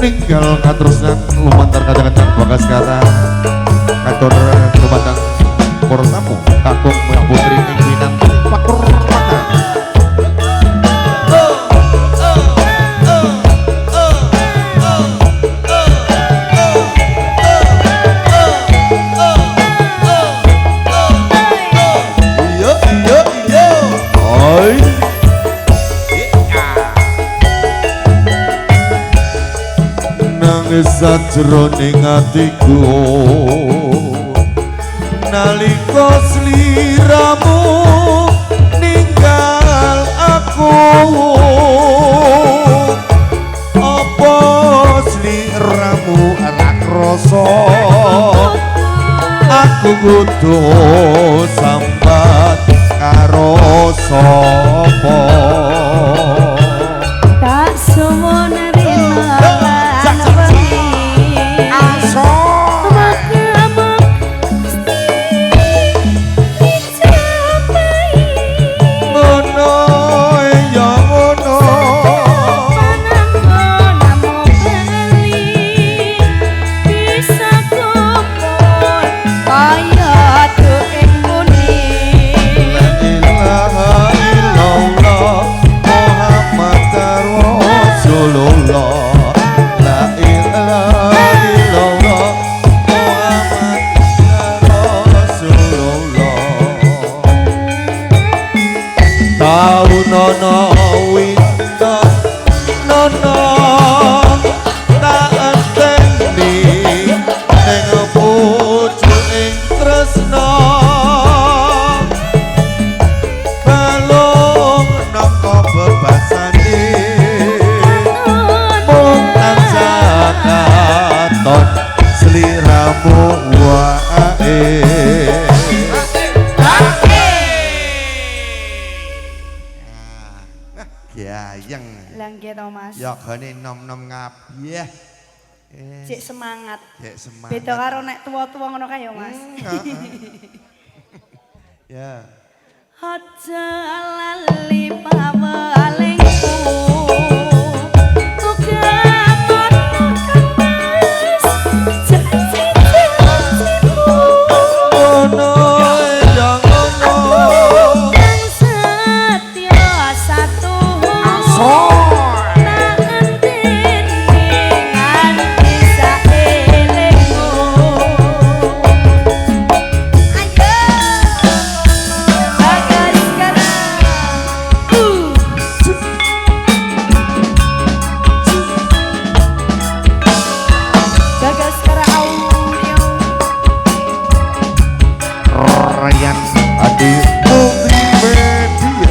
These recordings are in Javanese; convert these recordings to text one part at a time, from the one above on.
Ninggal katresnan lumantar kadang-kadang Bagaskara katur dumateng para tamu kakung putri ing winantu pakurmatan. Iya iya iya. Oi. Nangis sajroning atiku nalika sliramu ninggal aku, apa sliramu ora krasa aku kudu sambat karo sapa. Tak suwun rina lan wengi Ngono ya ngono, la ilaha illallah Muhammad Rasulullah, la ilaha illallah Muhammad Rasulullah. Tau nono winto nono tak enteni ning pucuking tresno, balung nangka bebasane mung tansah katon sliramu wae. Gayeng. Lah nggih to Mas. Yogane nom-nom ngabeh. Cek semangat. Cek semangat. Beda karo nek tuwa-tuwa ngono kae ya Mas. Ya. Aja lali pawalingku. Ngono ya ngono. Ryan Adi Multimedia.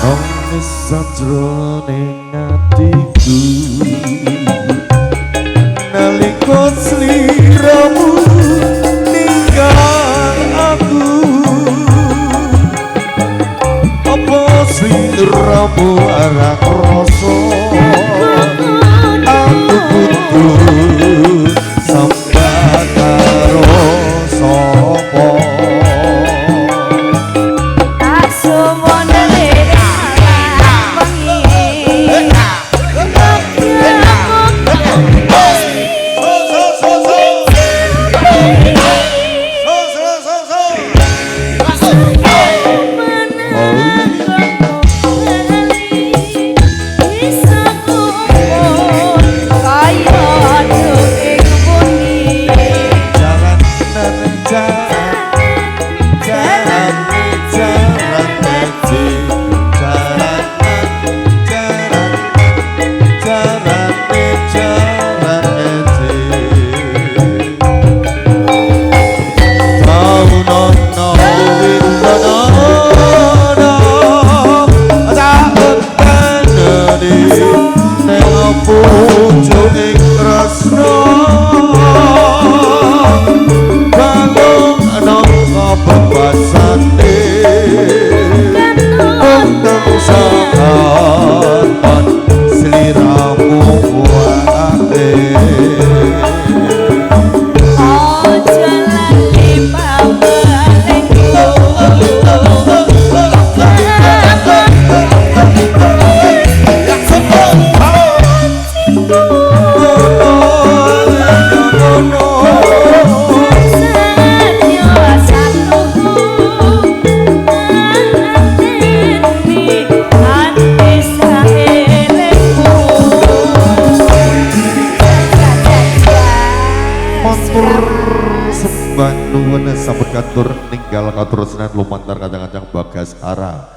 Nangis sajroning atiku nalika sliramu ninggal aku, apa sliramu ora krasa aku kudu sambat karo sapa. Tak suwun Jalan jalan jalan. Nuwun sampun katur ninggal katresnan lumantar kadang-kadang Bagaskara.